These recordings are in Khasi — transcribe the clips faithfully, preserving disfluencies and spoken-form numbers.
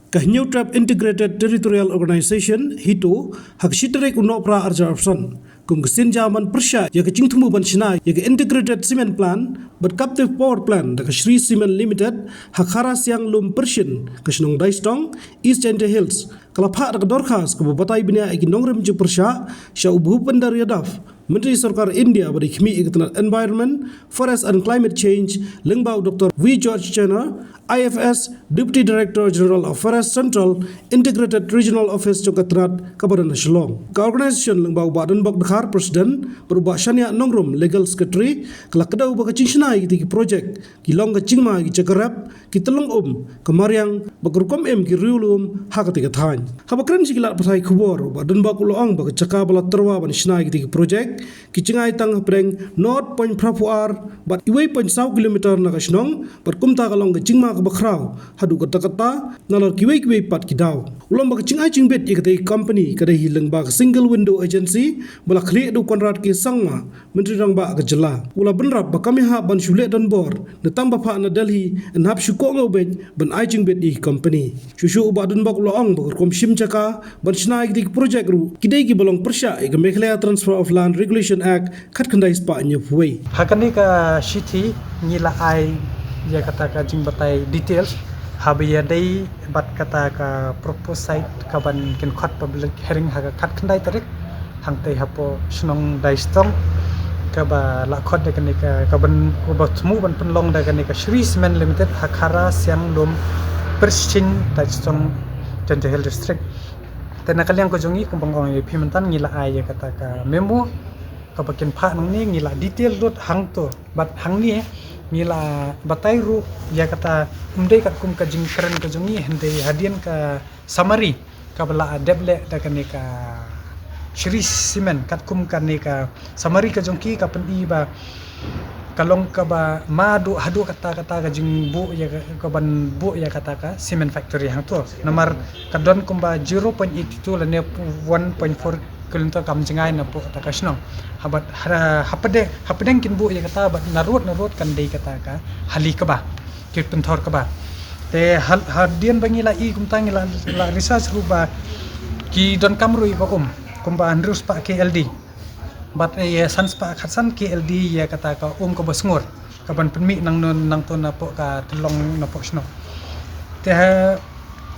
Ka Hynñiewtrep Integrated Territorial Organization, HITO, ha ka shi tarik u Nohprah arhajar arphew san, kum ka sienjam ban pyrshah ïa ka jingthmu ban shna ïa ka Integrated Cement Plant bad Captive Power Plant da ka Shree Cement Limited ha Kharasianglum Pyrshin, ka shnong Daistong, East Jaintia Hills, ka la phah da ka dorkhas kaba batai bniah ïa ki nongrim jingpyrshah sha u Bhupinder Yadav, Myntri Sorkar India ba dei khmih ïa ka tnat Environment, Forest and Climate Change, lyngba u Doctor V George Chainor, I F S, Deputy Director General of Forest Central, Integrated Regional Office jong ka tnat kaba don ha Shillong. Ka organisation lyngba u Bah Donbok Dkhar, President, bad u Bah Shaniah Nongrum, Legal Secretary, ka la kdew ba ka jingshna ïa kitei ki projek ki long ka jingma ïa ki jaka rep, ki tyllong um, ka mariang bad ka rukom im ki riewlum ha katei ka thaiñ. Haba kren sha ki lad pathai khubor, u Bah Donbok u la ong ba ka jaka ba la tyrwa ban shna ïa kitei ki projek ki jngai tang hapdeng nought point phra phew ar bad uwei point saw kilometer na ka shnong, bad kumta ka long ka jingma kaba khraw haduh katta katta, nalor kiwei kiwei pat ki daw. U la ong ba ka jingai jingbit ïa katei ka company ka dei hi lyngba ka Single Window Agency ba la khlieh da u Conrad K Sangma, Myntri Rangbah ka jylla. U la bynrap ba kam ïahap ban shu leh donbor ne tang ba phah na Delhi, yn hap shu kohnguh beit ban ai jingbit ïa ki company. Shuh shuh u Bah Donbok u la ong ba ka rukom shim jaka ban shna ïa kitei ki projek ruh ki dei kiba long pyrshah ïa ka Meghalaya Transfer of Land Regulation Act khatkhyndai spah hynñiewphew wei. Ha kane ka shithi ngi la ai ïa kata ka jingbatai details haba ïadei bad kata ka proposed site kaban kin khot public hearing ha ka khatkhyndai tarik hangtei hapoh shnong Daistong, kaba la khot da kane ka, kaban, kaba thmu ban pynlong da kane ka Shree Cement Limited ha Kharasianglum Pyrshin, Daistong, Jaintia Hills District. Te na ka liang ka jong ngi, kumba nga ong ïa phi mynta, ngi la ai ïa kata ka memo kaba kin phah nangne, ngi la detail lut hangto. Bad hangne ngi la batai ruh ïa kata, ym dei katkum ka jingkren ka jong ngi, hynrei hadien ka summary kaba la dep leh da kane ka Shree Cement, katkum kane ka summary ka jong ki ka pyni ba ka long kaba ma duh haduh kata, kata ka jingbuh ïa ka, kaban buh ïa kata ka cement factory hangto. Namar ka don kumba zero point eight two lane one point four kilometer kam jngai napoh kata ka shnong. Haba ha, hapdeng, hapdeng kin buh ïa kata, bad na road, na road kan dei kata ka hali kaba, ki pynthor kaba. Te ha, hadien ba ngi la i kumta, ngi la, la research ruh ba ki donkam ruh ïa ka um kumba hynriew spah K L D. Bad ïa san spah khatsan K L D ïa kata ka um kaba sngur kaban pynmih nangno nangto napoh ka tyllong napoh shnong. Te ha,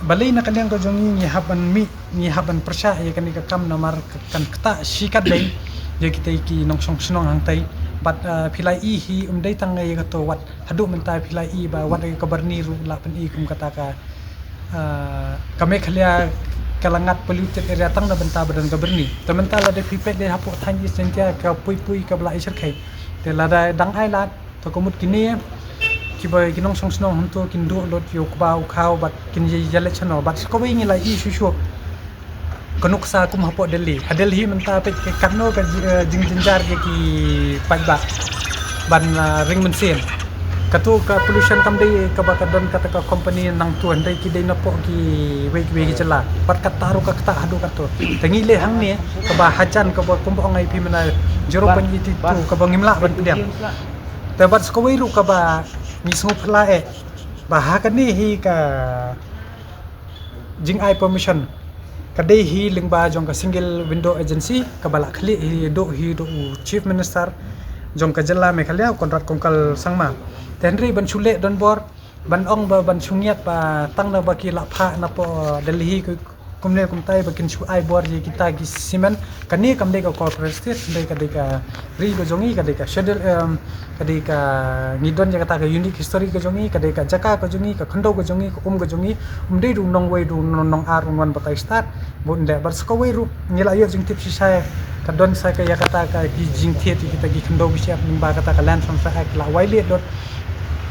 balei na ka liang ka jong ngi ngi hap ban mih, ngi hap ban pyrshah ïa kane ka kam, namar ka, kan ktah shikatdei ïa kitei ki nongshong shnong hangtei. Bad, ah, phi la i hi, ym dei tang ïa kato, wat haduh mynta phi la i ba wat ïa ka Barni ruh la pyni kum kata ka, ah, ka Meghalaya ka la ngat polluted area tang na bynta ba don ka Barni. Te mynta lada phi peit dei hapoh thaiñ East Jaintia ka pui pui kaba la i syrkhei. Te lada dang ai lad, to ka mut kine kiba ki nongshong shnong hangto kin duh lut ïa u kba u khaw bad kin ïa, ïaleit shano, bad sa kawei ngi la i shuh shuh ka nuksa kum hapoh Delhi. Ha Delhi mynta peit ka katno ka ji-, eh, jingjynjar ïa ki paidbah ban, ah, ring mynsiem. Kato ka pollution kam dei kaba ka don kata ka company nangto, hynrei ki dei napoh kiwei kiwei ki jylla. Bad kata ruh ka ktah haduh kato. Te ngi leh hangne kaba hajan kaba kumba ong ai phi mynta zero point eight two kaba ngim lah ban pdiang. Te bad sa kawei ruh kaba ngi sngewphylla eh ba ha kane hi ka jingai permission ka dei hi lyngba jong ka Single Window Agency kaba la khlieh hi, duh hi da u Chief Minister jong ka jylla Meghalaya, u Conrad Kongkal Sangma. Te hynrei ban shu leh donbor, ban ong ba, ban shu ngiat ba tang na ba ki la phah napoh Delhi ki kumne kumtai ba kin shu ai bor ïa kita ki cement. Kane kam dei ka corporate state, kam dei, ka dei ka ri ka jong ngi, ka dei ka schedule, em, ka dei ka, ngi don ïa kata ka unique history ka jong ngi, ka dei ka jaka ka jong ngi, ka khyndew ka jong ngi, ka um ka jong ngi. Ym dei da u nongwei, da u nong, nongar un wan batai stad. Bun dei, bad sa kawei ruh ngi la ïoh jingtip shisha, ka don sa ka ïa kata ka ki jingthied ïa kita ki khyndew ba shyiap, lyngba kata ka Land Transfer Act la violate lut.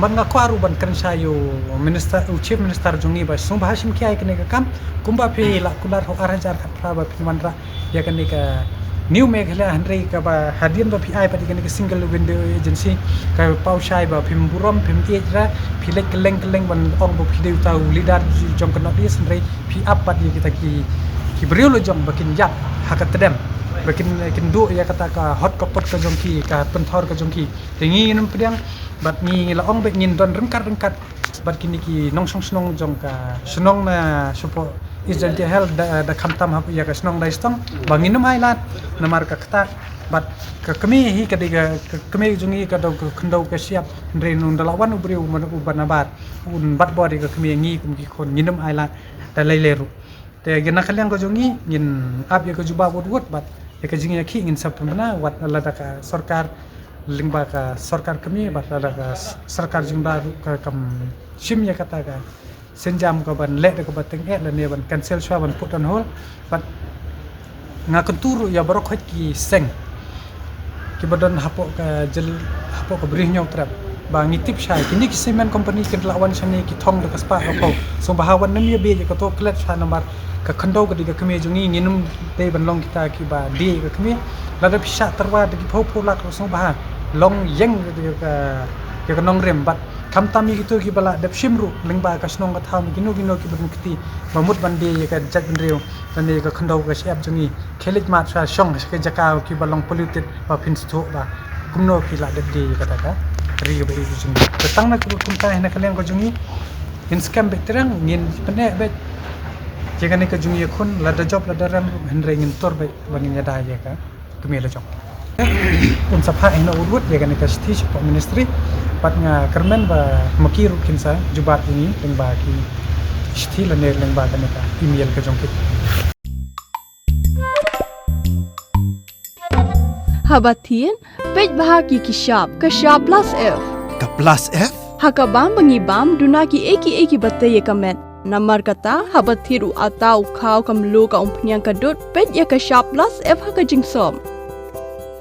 Bad nga kwah ruh ban kren sha ïa u minister, u Chief Minister jong ngi ba sngewbha shim khia ïa kane ka kam. Kumba phi la kular ha u arhajar khatphra ba phin wanrah ïa kane ka New Meghalaya, hynrei kaba hadien ba phi ai pat ïa kane ka Single Window Agency, ka paw shai ba phim burom, phim ïeit re, phi leit kylleng kylleng ban ong ba phi dei uta u leader jong ka North East, hynrei phi ap pat ïa kita ki, ki briew la jong ba kin ïap ha ka tdem, ba kin, kin duh ïa kata ka hot ka pot ka jong ki, ka pynthor ka jong ki. Te ngi ngin ym pdiang, bad ngi la ong ba ngin don ryngkat ryngkat Bad kine ki nongshong shnong jong ka shnong na shapoh East Jaintia Hills da, da khamtam hap ïa ka shnong Daistong ba ngin ym ailad namar ka ktah. Bad ka kmie hi ka dei ka, ka kmie jong ngi ka dei ka khyndew ka shyiap, hynrei nang da la wan u briew u ban, u ban nabar un bat bor ïa ka kmie, ngi kum ki khun ngin ym ailad da lei lei ruh. Te ïa na ka liang ka jong ngi ngin ap ïa ka jubab wut wut bad ïa ka jingïakhih ngin sa pynbna wat lada ka sorkar lyngba ka sorkar kmie bad lada ka s-, sorkar jylla ruh ka kam shim ïa kata ka sienjam ka ban leh da kaba tyngeh lane ban cancel shuwa ban put on hold. Bad nga kyntu ruh ïa baroh khoit ki seng kiba don hapoh ka jyl-, hapoh ka Bri Hynñiewtrep ba ngi tip shai kine ki cement company kin lah wan shane ki thong da ka spah ka phew. Sngewbha wan nym ïa beh ïa kato klet shai namar ka khyndew ka dei ka kmie jong ngi, ngin ym dei ban long kita kiba die ïa ka kmie. Lada phi shah tyrwa da ki phew phew lak ruh sngewbha long ïeng ïa ka, ïa ka nongrim bad khamtam ïa kito kiba la dep shim ruh lyngba ka shnong ka thaw ne kino kino kiba don kti ba mut ban die ïa ka jaitbynriew lane ïa ka khyndew ka shyiap jong ngi. Khie leit mad sha shong sha ka jaka kiba long polluted ba phin sngewthuh ba kumno ki la dep die ïa kata ka ri kaba ïeit jong ngi. Te tang na kaba kumta hi na ka liang ka jong ngi ngin skhem beit tyrang, ngin pyneh beit ïa kane ka jingïakhun, lada jop lada rem ruh hynrei ngin tur beit ba ngin ïada ïa ka kmie la jong. Un sa phah hi na u rut ïa kane ka shithi shapoh ministry bad nga kyrmen ba ma ki ruh kin sa jubab ïa ngi lyngba ki shithi lane lyngba kane ka email ka jong ki. Haba thied, peit bha ki ki shap, ka shap plus F. Ka plus F? Ha ka bam ba ngi bam, duna ki ei ki ei kiba tei ïa ka met. Namar kata, haba thied u atta u khaw ka mluh ka umphniang ka dud, peit ïa ka shap plus F ha ka jingsop.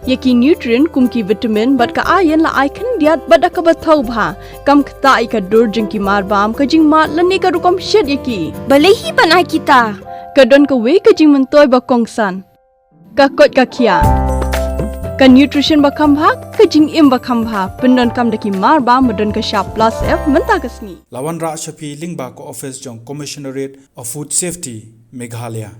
Ïa ki nutrient kum ki vitamin bad ka iron la ai khyndiat bad da kaba thaw bha. Kam ktah ïa ka dur jong ki mar bam, ka jingmad lane ka rukom shet ïa ki. Balei hi ban ai kita? Ka don kawei ka jingmyntoi ba kongsan. Ka koit ka khiah. Ka nutrition ba kham bha, ka jingim ba kham bha. Pyndonkam da ki mar bam ba don ka shap plus F mynta ka sngi. La wanrah sha phi lyngba ka office jong Commissionerate of Food Safety, Meghalaya.